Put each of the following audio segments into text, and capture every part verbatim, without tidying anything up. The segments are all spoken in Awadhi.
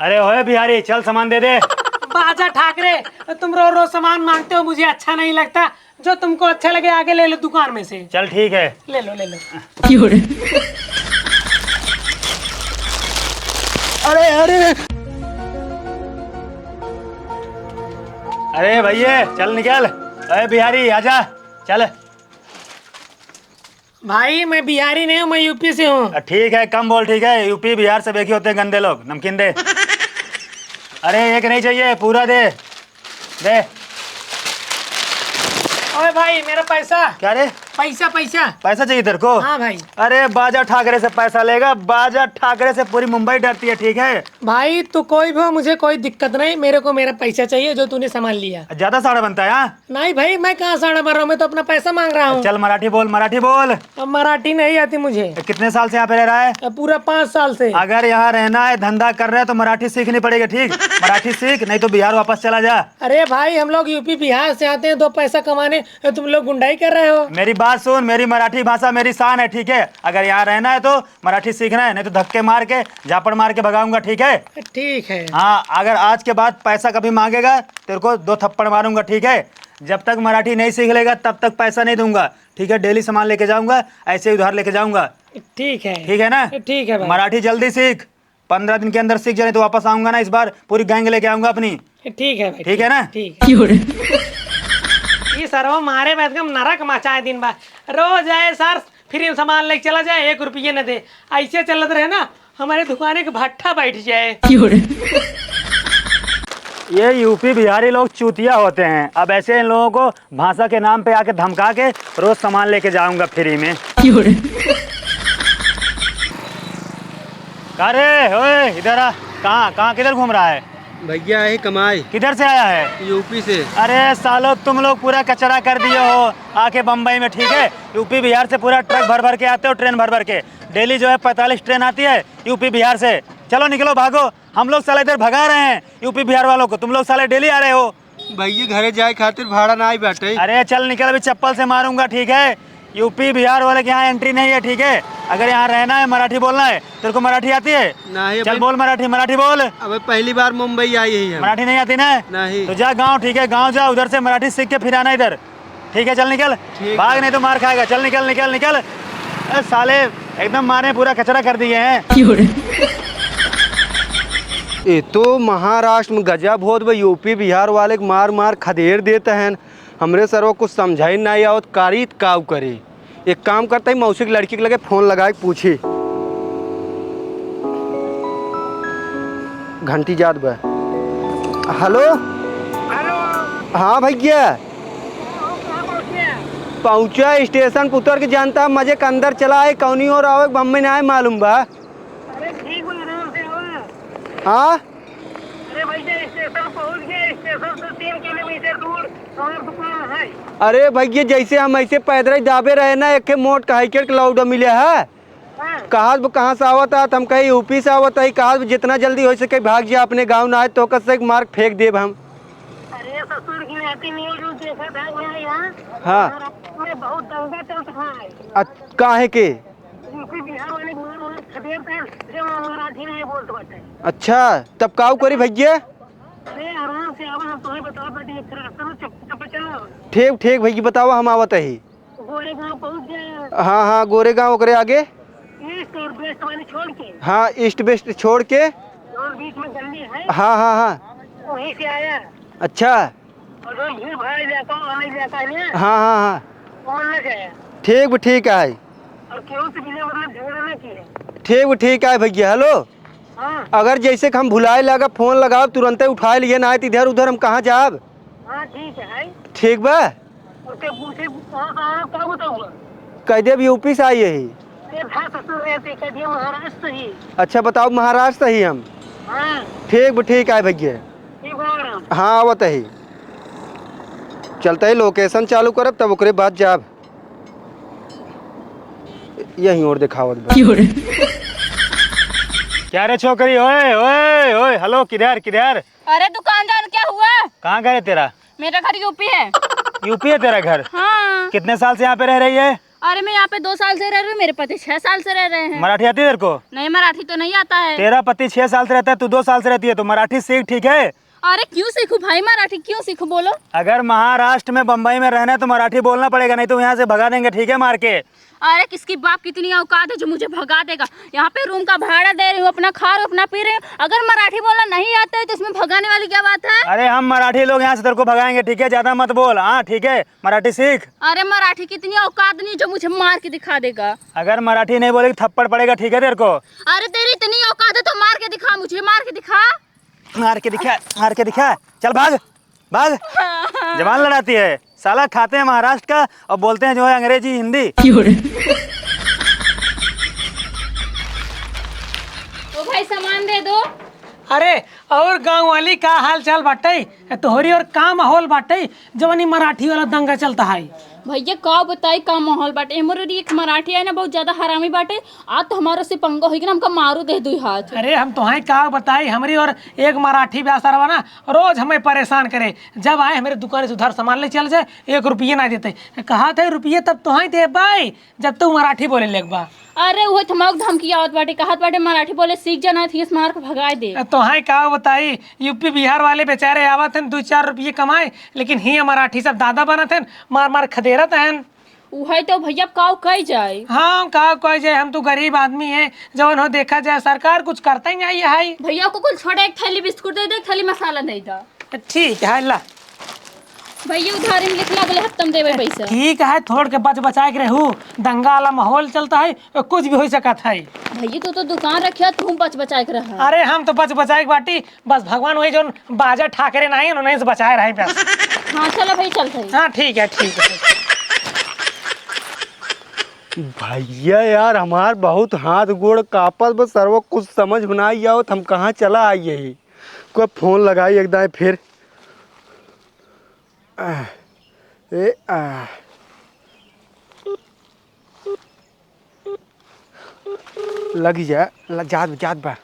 अरे ओए बिहारी, चल सामान दे दे। बाजा ठाकरे, तुम रोज रोज सामान मांगते हो, मुझे अच्छा नहीं लगता। जो तुमको अच्छा लगे आगे ले लो दुकान में से। चल ठीक है। ले लो, ले लो। अरे, अरे। अरे भैया, चल निकल। अरे बिहारी, आजा, चल। भाई, मैं बिहारी नहीं हूँ, मैं यूपी से हूँ। अ, ठीक है, कम बोल, ठीक है? यूपी, बिहार से बेकी होते हैं गंदे लोग। नमकीन दे। अरे, एक नहीं चाहिए, पूरा दे। दे। ओए भाई, मेरा पैसा। क्या रे? पैसा, पैसा। पैसा चाहिए तेरे को? हाँ भाई। अरे, बाजा ठाकरे से पैसा लेगा? बाजा ठाकरे से पूरी मुंबई डरती है, ठीक है? भाई, तू कोई भी हो, मुझे कोई दिक्कत नहीं, मेरे को मेरा पैसा चाहिए जो तूने सामान लिया। ज्यादा साड़ा बनता है, हाँ? नहीं भाई, मैं कहाँ साड़ा बन रहा हूँ, मैं तो अपना पैसा मांग रहा हूँ। चल मराठी बोल, मराठी बोल। अब मराठी नहीं आती मुझे। तो कितने साल से यहाँ पे रह रहा है? अब पूरा पाँच साल से। अगर यहाँ रहना है, धंधा कर रहे हैं तो मराठी सीखनी पड़ेगी, ठीक? मराठी सीख, नहीं तो बिहार वापस चला जा। अरे भाई, हम लोग यूपी बिहार से आते हैं दो पैसा कमाने, तो तुम लोग गुंडाई कर रहे हो। मेरी बात सुन, मेरी मराठी भाषा मेरी शान है, ठीक है? अगर यहाँ रहना है तो मराठी सीखना है, नहीं तो धक्के मार के, झापड़ मार के भगाऊंगा, ठीक है? ठीक है। हाँ, अगर आज के बाद पैसा कभी मांगेगा, तेरे को दो थप्पड़ मारूंगा, ठीक है? जब तक मराठी नहीं सीख लेगा, तब तक पैसा नहीं दूंगा, ठीक है? डेली सामान लेके जाऊंगा, ऐसे ही उधार लेके जाऊंगा। ठीक है। ठीक है ना? ठीक है भाई। मराठी जल्दी सीख, पन्द्रह दिन के अंदर सीख जाने तो वापस आऊंगा ना, इस बार पूरी गैंग लेके आऊंगा अपनी। ठीक है भाई, ठीक है ना? ठीक है। ये सरवा मारे में एकदम नरक मचाए दिन बा। रोज आए सर, फ्री में सामान लेके चला जाए, एक रुपये न दे। ऐसे चलत रहे ना, हमारे दुकाने के भट्ठा बैठ जाए। ये यूपी बिहारी लोग चूतिया होते हैं। अब ऐसे इन लोगों को भाषा के नाम पे आके धमका के रोज सामान लेके जाऊंगा फ्री में। का रे, ओए, इधर आ। कहाँ, कहाँ, किधर घूम रहा है? भैया, यही कमाई। किधर से आया है? यूपी से। अरे सालो, तुम लोग पूरा कचरा कर दिए हो आके बम्बई में, ठीक है? यूपी बिहार से पूरा ट्रक भर भर के आते हो, ट्रेन भर भर के। डेली जो है पैंतालीस ट्रेन आती है यूपी बिहार से। चलो निकलो, भागो। हम लोग साला इधर भगा रहे हैं यूपी बिहार वालों को, तुम लोग साले डेली आ रहे हो। भैया, घरे जाए खातिर भाड़ा ना आई बाटे। अरे चल निकल, अभी चप्पल से मारूंगा, ठीक है? यूपी बिहार वाले के यहाँ एंट्री नहीं है, ठीक है? अगर यहाँ रहना है, मराठी बोलना है। तेरे को मराठी आती है? नहीं, चल अबे बोल मराठी, मराठी बोल। अबे पहली बार मुंबई आई है हम। मराठी नहीं आती ना? नहीं। तो जा गाँव, ठीक है? गाँव जा, उधर से मराठी सीख के फिर आना इधर, ठीक है? चल निकल, ठीक भाग है। नहीं तो मार खाएगा। चल निकल, निकल, निकल। ए साले, एकदम मारे पूरा कचरा कर दिए हैं। ये तो महाराष्ट्र में गजब होत बा, यूपी बिहार वाले के मार मार खदेड़ देत हैं। हमरे सरवा कुछ समझाई नाहीं आवत, कारी त काऊ करी। एक काम करत ही, मौसी के लड़की के लगे फोन लगाए के पूछी। घंटी जात बा। हेलो। हेलो। हाँ भैया। पहुँचा स्टेशन पे उतर के, जानता मजे के अंदर चला आए, कौनी ओर आवे के बम्बई ना आए मालूम बा। अरे ठीक बा, आराम से आवा। हाँ? अरे भैया, स्टेशन पहुँच गया, स्टेशन से तीन किलोमीटर दूर हमार दुकान है। अरे भैया, जैसे हम ऐसे पैदल ही दाबे रहे ना, एक ठे मोट हाइकर के लौंडा मिले है। हाँ। कहत बा कहाँ से आवत है, त हम कहे यूपी से आवत है। कहत बा जितना जल्दी हो सके भाग जा अपने गाँव, ना आए तो ओकर से मार फेंक देब हम। अरे ससुर की नाती नहीं जो देखा था यहाँ, हाँ। महाराष्ट्र में बहुत दंगा चलत है। अ, काहे के? यूपी बिहार वाले मार मार खदेड़ थे, जे वो मराठी नहीं बोलत बाटे। अच्छा, तब काऊ करी भैया? अरे आराम से आवा, हम तुम्हें बता देते हैं, फिर रास्ते में चुप चुप चलो। ठीक, ठीक भैया, बतावा, हम आवत ही। गोरेगांव पहुंच गए। हाँ, हाँ, गोरेगांव, ओकरे आगे? ईस्ट और वेस्ट वाले छोड़ के। हाँ, ईस्ट वेस्ट छोड़ के। और बीच में गली है। हाँ, हाँ, हाँ। वहीं से आया। अच्छा। और जो भीड़ भाड़ इलाका वाला इलाका है ना, हाँ, हाँ, हाँ। वहाँ ना जाए। ठीक बा, ठीक है। और केहू से बिना मतलब झगड़ा ना किए। ठीक बा, ठीक है भैया। हेलो। हाँ। अगर जैसे कि हम भुलाए लागा, फोन लगाओ, तुरंते उठाए लिए, ना तो इधर उधर हम कहाँ जाब? हाँ, ठीक है। ठीक बा। उससे पूछे, कहाँ से आया, क्या बताऊँगा? कह देब यूपी से आई है। ये था ससुर रहते, कह दिया महाराष्ट्र ही। अच्छा, बताओ, महाराष्ट्र ही हम। हाँ। ठीक बा, ठीक है भैया। ठीक बा, राम। हाँ, आवत ही। चलते ही लोकेशन चालू करब, तब ओकरे बाद जाब। यहीं ओर देखावत बा। क्यों रे? क्या रे छोकरी, ओए, ओए, ओए, हेलो, किधर, किधर? अरे दुकान जान, क्या हुआ? कहाँ घर है तेरा? मेरा घर यूपी है। यूपी है तेरा घर? हाँ। कितने साल से यहाँ पे रह रही है? अरे, मैं यहाँ पे दो साल से रह रही हूँ, मेरे पति छह साल से रह रहे हैं। मराठी आती है तेरे को? नहीं, मराठी तो नहीं आता है। तेरा पति छह साल से रहता है, तू दो साल से रहती है, तो मराठी सीख, ठीक है? अरे, क्यों सीखूं भाई, मराठी क्यों सीखूं, बोलो? अगर महाराष्ट्र में, बम्बई में रहना है तो मराठी बोलना पड़ेगा, नहीं तो यहाँ से भगा देंगे, ठीक है, मार के। अरे, किसकी बाप कितनी औकात है जो मुझे भगा देगा? यहाँ पे रूम का भाड़ा दे रही हूँ, अपना खा रही हूँ, अपना पी रही हूँ। अगर मराठी बोलना नहीं आता है तो इसमें भगाने वाली क्या बात है? अरे, हम मराठी लोग यहाँ से तेरे को भगाएंगे, ठीक है? ज्यादा मत बोल, हाँ, ठीक है, मराठी सीख। अरे, मराठी कितनी औकात नहीं जो मुझे मार के दिखा देगा? अगर मराठी नहीं बोलेगी, थप्पड़ पड़ेगा, ठीक है तेरे को? अरे, तेरी इतनी औकात है तो मार के दिखा मुझे, मार के दिखा। मार के दिखा, मार के दिखा। चल भाग, भाग। जबान लड़ाती है। साला खाते हैं महाराष्ट्र का और बोलते हैं जो है अंग्रेजी, हिंदी। ओ भाई, सामान दे दो। अरे, और गाँव वाली का हाल चाल बाटे? तोहरी और का माहौल बाटे, जवन ई मराठी वाला दंगा चलता है? भैया, का बताई का माहौल बाटे। हमरे एक मराठी है ना, बहुत ज्यादा हरामी बाटे। आज तो हमारे से पंगा होई कि ना, हमका मारू दे दुई हाथ। अरे, हम तोहाई का बताई, हमरी और एक मराठी बेचारा बा ना, रोज हमें परेशान करे। जब आए हमरे दुकान से उधार सामान ले चल जाए, एक रुपये ना देते। कहा थे रुपये तब तोहाई दे भाई, जब तू मराठी बोले लगबा। अरे, उहे थमाक धमकी आवत बाटे, कहत बाटे मराठी बोले सीख जा, ना थियस मार के भगाए दे। तोहाई का बताई, यूपी बिहार वाले बेचारे आवत हैं, दो चार रुपये कमाए, लेकिन हियाँ मराठी सब दादा बनत हैं, मार मार खदेरत हैं। उहे तो भैया, अब काऊ कई जाए? हाँ, काऊ कई जाए, हम तो गरीब आदमी हैं, जवन हो देखा जाए, सरकार कुछ करता ही नहीं है। भैया को कुल छोड़े, एक थैली बिस्कुट दे दे, एक थैली मसाला दे दे। ठीक है, ला। भैया, उधारी में लिख ला, अगले हफ्ते में देवे पैसा। ठीक है, थोड़ के बच बचाए के रहू, दंगा वाला माहौल चलता है, कुछ भी हो सकत है। भैया, तू तो दुकान रखे, तू बच बचाए के रहा। अरे, हम तो बच बचाए के बाटी, बस भगवान वही जौन बाजा ठाकरे ना है, उन्हें से बचाए रहे बस। हाँ, चलो भाई, चलते हैं। हाँ, ठीक है, ठीक है। भैया यार, हमार बहुत हाथ गोड़ कांपत बा, सरवा कुछ समझ में ना आवत, हम कहाँ चला आई यही। कोई फोन लगाई एक दाएं फिर। आ, ए, आ। लगी जा, ल-, जात, जात बा।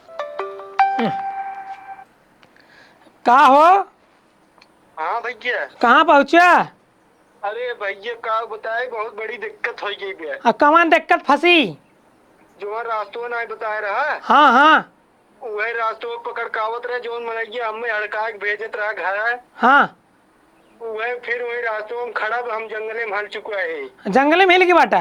का हो? हाँ भैया। कहाँ पहुँचा? अरे भैया, का बताए, बहुत बड़ी दिक्कत हो गई बे। आ, कौन दिक्कत फंसी? जो रास्तवा नाहीं बताए रहा। हाँ, हाँ। उहे रास्तवा पकड़ के आवत रहे, जौन मनैया हमें हड़का के भेजत रहा घर। हाँ। उहे फिर वही रास्तवा में खड़ा बा, हम जंगले में हल चुका है। जंगले में हिल के बाटा?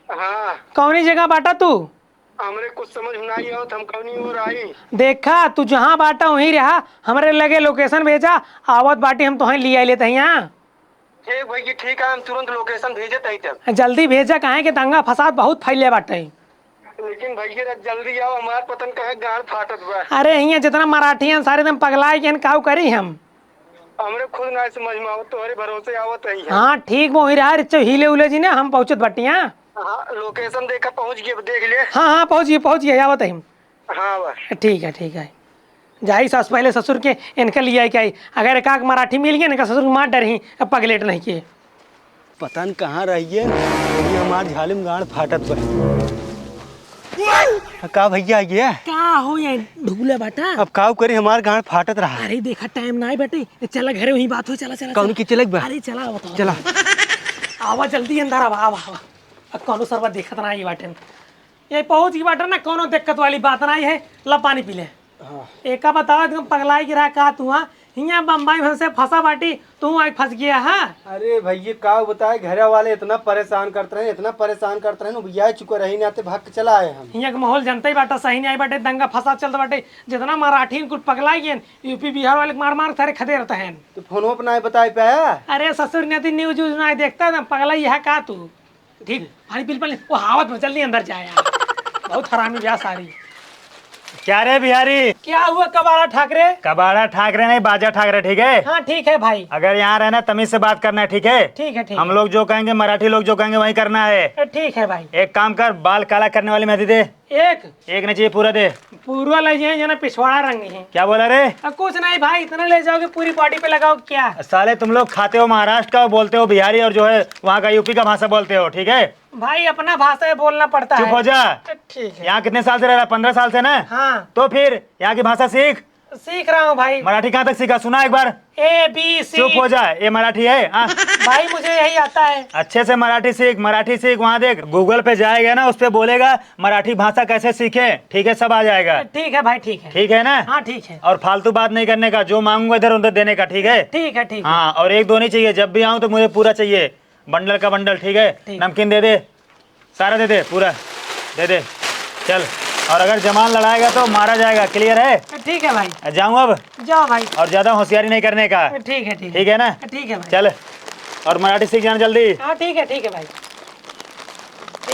हाँ। कौनी जगह बाटा तू? हमरे कुछ समझ में नाहीं आवत, हम कौनी ओर आई। देखा, तू जहाँ बाटा वहीं रहा, हमरे लगे location भेजा, आवत बाटी हम तोहें लिया लेत हई यहाँ। ठीक भैया, ठीक है, हम तुरंत location भेजत हई तब। जल्दी भेजा, काहे के दंगा फसाद बहुत फैले बाटे। लेकिन भैया, जल्दी आओ, हमार पता न काहे गांड फाटत बा। अरे, हियाँ जितना मराठी हैं, सारे एकदम पगलाए के हैं, काऊ करी हम? हमरे खुद ना समझ में आवत, तोहरे भरोसे आवत हई हम। हाँ, ठीक, वो ही रहा, रिच्चो हिले उले जी ने, हम पहुँचत बटिया। हाँ, location देखा, पहुँच गए, देख ले। हाँ, हाँ, पहुँच गए, पहुँच गए, आवत हई हम। हाँ बा। ठीक है, ठीक है। जाई सास पहले ससुर के इनके लिए आई के आई। अगर एक आध मराठी मिल गया, इनका ससुर के मार डरही, अब पगलेट नहीं के। पता न कहाँ रहिए, ये हमार झाली में गांड फाटत बा। का भैया, ये? का हो ये ढुगले बाटा? अब काऊ करी, हमार गांड फाटत रहा। अरे देखा, time ना है बेटे, चला घरे, वहीं बात हो, चला, चला, कौन चला। की चलक बा? अरे चला, बताओ। चला। आवा जल्दी अंदर, आवा, आवा, आवा। अब कौनो सरवा देखत ना आई बाटे। ये पहुँच गई बाटे ना, कौनो दिक्कत वाली बात ना है। ला पानी पी ले। हाँ। एका बताओ, एकदम पगलाई गिरा का तू, हाँ? हियाँ बम्बई में से फंसा बाटी, तू आई फंस गया, हाँ? अरे भैया, का बताए, घरे वाले इतना परेशान करते रहे, इतना परेशान करते रहे, उबिया चुका रही, नाते भाग के चला आए हम। हियाँ के माहौल जनते ही बाटा, सही नहीं आई बाटे, दंगा फसाद चलत बाटे, जितना मराठी कुल पगलाई गए, यूपी बिहार वाले मार मार सारे खदे रहते हैं। तो फोन पे ना बताए पाया? अरे ससुर, नहीं news व्यूज ना देखता ना, पगला यह का तू? ठीक, पानी पी ले, पानी। वो हावत में, जल्दी अंदर जाए यार। बहुत हरामी ब्याह सारी। क्या रे बिहारी? क्या हुआ कबाड़ा ठाकरे? कबाड़ा ठाकरे नहीं, बाजा ठाकरे, ठीक है? हाँ, ठीक है भाई। अगर यहाँ रहना, तमीज से बात करना है, ठीक है? ठीक है, ठीक हम है। लोग जो कहेंगे, मराठी लोग जो कहेंगे, वही करना है। ठीक है भाई। एक काम कर, बाल काला करने वाली मेहंदी दे। एक? एक नहीं चाहिए, पूरा दे। पूरा ले जाए, जना पिछवाड़ा रंग है। क्या बोला रे? अब कुछ नहीं भाई, इतना ले जाओगे, पूरी body पे लगाओ क्या? साले तुम लोग खाते हो महाराष्ट्र का, बोलते हो बिहारी, और जो है वहाँ का यूपी का भाषा बोलते हो, ठीक है? भाई, अपना भाषा ही बोलना पड़ता चुप है। हो जा। ठीक है। यहाँ कितने साल से रह रहा? पन्द्रह साल से ना? हाँ। तो फिर यहाँ की भाषा सीख। सीख रहा हूँ भाई। मराठी कहाँ तक सीखा? सुना एक बार। A B C। चुप हो जा, ये मराठी है, हाँ। भाई, मुझे यही आता है। अच्छे से मराठी सीख, मराठी सीख। वहाँ देख, Google पे जाएगा ना, उस पे बोलेगा मराठी भाषा कैसे सीखे, ठीक है, सब आ जाएगा। ठीक है भाई, ठीक है। ठीक है ना? हाँ, ठीक है। और फालतू बात नहीं करने का, जो मांगूंगा इधर उधर देने का, ठीक है? ठीक है, ठीक है। हाँ, और एक दो नहीं चाहिए, जब भी आऊँ तो मुझे पूरा चाहिए, बंडल का बंडल, ठीक है? ठीक। नमकीन दे दे, सारा दे दे, पूरा दे दे। चल, और अगर जमान लड़ाएगा तो मारा जाएगा, clear है? ठीक है भाई। जाऊँ अब? जाओ भाई। और ज्यादा होशियारी नहीं करने का। ठीक है, ठीक है। ठीक है ना? ठीक है भाई। चल, और मराठी सीख जाना जल्दी। हाँ, ठीक है, ठीक है भाई।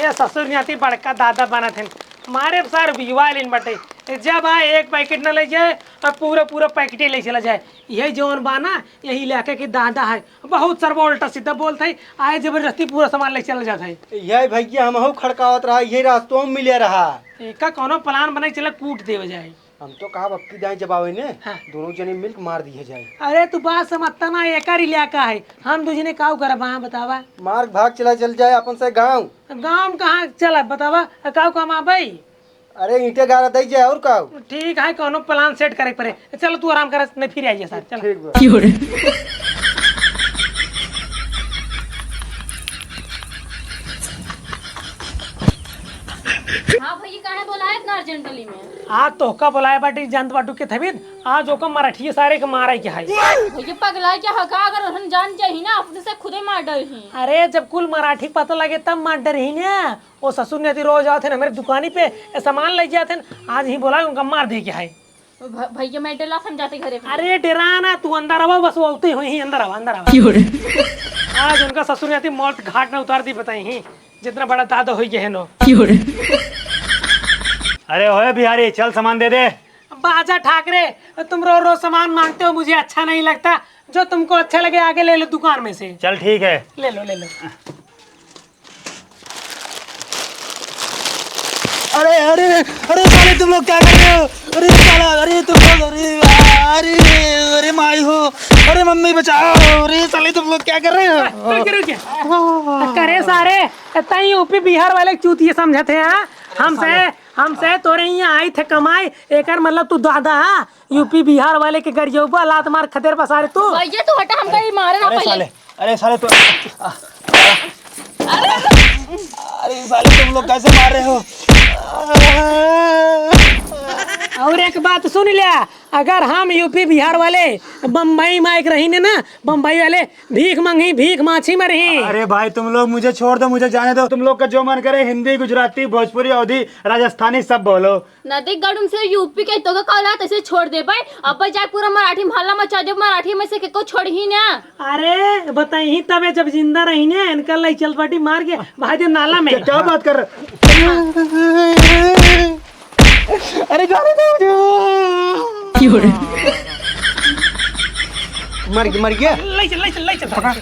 ये ससुर न्याती बड़का दादा बनत हैं। मारे सार बिवालिन बटे। जब आए एक पैकेट न ले जाए, अब पूरा पूरा पैकेटे ले चला जाए। यही जौन बा ना, यही इलाके के दादा है। बहुत सरवा उल्टा सीधा बोलत है, आए जबरदस्ती पूरा सामान ले चला जात है। यही भैया हमहू खड़कावत रहा, यही रास्तों में मिले रहा। एका कौनो plan बनाई, चला कूट देवे जाए। हम तो कहा, अब की दाई जब आवे ने, हाँ। दोनों जने मिलके मार दिए जाए। अरे तू बात समझता ना, एकर इलाका है, हम दू जने काऊ करब, हाँ बतावा। मार भाग चला चल जाए अपन से गाँव। गाँव में कहाँ चला बतावा, काऊ काम आबे? अरे ईंटे गारा दई जाए और काऊ। ठीक है, कौनो plan set करे के पड़े। चलो तू आराम कर, नहीं फिर आइए साथ, चलो। ठीक बा। हाँ भैया, काहे बोलाए इतना urgently में? आज तोहका बोलाए बाटी, जानत बाटू के थबित, आज ओका मराठी सारे के मारे के है। भैया पगला क्या हका, अगर उन्हन जान जाही ना, अपने से खुदे मार डरही। अरे जब कुल मराठी पता लगे तब मार डरही ना। वो ससुर न्याती रोज आवत हैं हमरे दुकानी पे, ए, सामान ले जात हैं, आज ही बोला उनका मार दे के है। भ-, भैया मैं डरला, हम जाते घरे। अरे डेरा ना, तू अंदर आवा, बस वो आते हुए ही अंदर आवा, अंदर आवा। क्यों रे? आज उनका ससुर न्याती मौत घाट ना उतार दी, बताई ही जितना बड़ा दादा होई गए हैं नो। क्यों रे? अरे ओए बिहारी, चल सामान दे दे। बाजा ठाकरे, तुम रोज रोज सामान मांगते हो, मुझे अच्छा नहीं लगता। जो तुमको अच्छा लगे आगे ले लो दुकान में से। चल ठीक है। ले लो, ले लो। अरे अरे अरे साले, तुम लोग क्या कर रहे हो? अरे साला, अरे तुम लोग, अरे अरे अरे माई हो, अरे मम्मी बचाओ, अरे साले तुम लोग क्या कर रहे हो? रुक, रुक। करे सारे, तई यूपी बिहार वाले चूतिए समझत है, हाँ? हमसे, हमसे तोरे यहाँ आई थे कमाई, एकर मतलब तू दादा, हाँ? यूपी बिहार वाले के गरियौबा लात मार खदेर बा सारे तू। भैया तू हटा, हमका ही मारे ना अरे पहले। साले, अरे साले तू, अरे साले तुम लोग कैसे मार रहे हो? और एक बात सुन लिया, अगर हम यूपी बिहार वाले बम्बई में एक रही ने ना, बम्बई वाले भीख मांगी, भीख माछी मरही। अरे भाई तुम लोग मुझे छोड़ दो, मुझे जाने दो। तुम लोग का जो मन करे हिंदी, गुजराती, भोजपुरी, अवधी, राजस्थानी सब बोलो। नदी गढ़ उनसे यूपी के तो का औलाद ऐसे छोड़ दे भाई। अब जाए पूरा मराठी मोहल्ला मचा दे, मराठी में से केको छोड़ ही ना। अरे बताई ही तबे जब जिंदा रही ने, इनका लाई चल पाटी मार के भाई दे नाला में। क्या, क्या बात कर रहे? अरे जाने दो मुझे। क्यों रे? मर गया, मर गया। ले चल, ले चल, ले चल। पकड़।